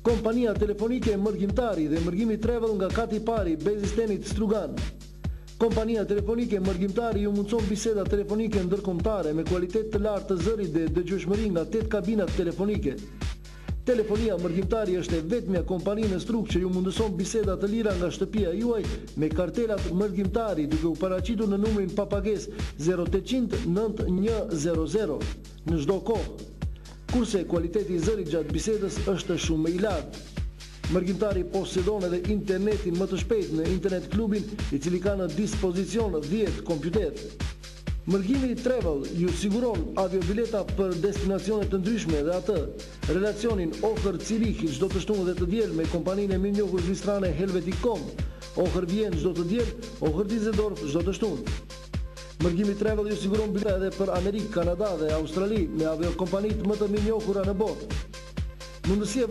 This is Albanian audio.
Kompania telefonike Mërgimtari dhe Mërgimi Travel nga kati i parë i Bezistenit Strugan. Kompania telefonike Mërgimtari ju mundëson biseda telefonike ndërkombëtare me kualitet të lartë të zërit dhe dëgjueshmëri nga 8 kabinat telefonike. Telefonia Mërgimtari është e vetmja kompani në Strugë që ju mundëson biseda të lira nga shtëpia juaj me kartelat Mërgimtari duke u paraqitur në numrin pa pagesë 0800 9100 në çdo kohë. Kurse kualiteti i zërit gjatë bisedës është shumë më i lartë. Mërgimtari posedon edhe internetin më të shpejtë në internet klubin i cili ka në dispozicion 10 kompjuterë. Mërgimi Travel ju siguron aviobileta për destinacione të ndryshme dhe atë, relacionin Ohër Cyrih çdo të shtunë dhe të diel me kompaninë e mirënjohur zvicerane Helvetic.com, Ohër Vjenë çdo të diel, Ohër Düsseldorf çdo të shtunë. Mërgimi Travel ju siguron bileta edhe për Amerikë, Kanada dhe Australi me aviokompanitë më të mirënjohura në botë. Mundësi e.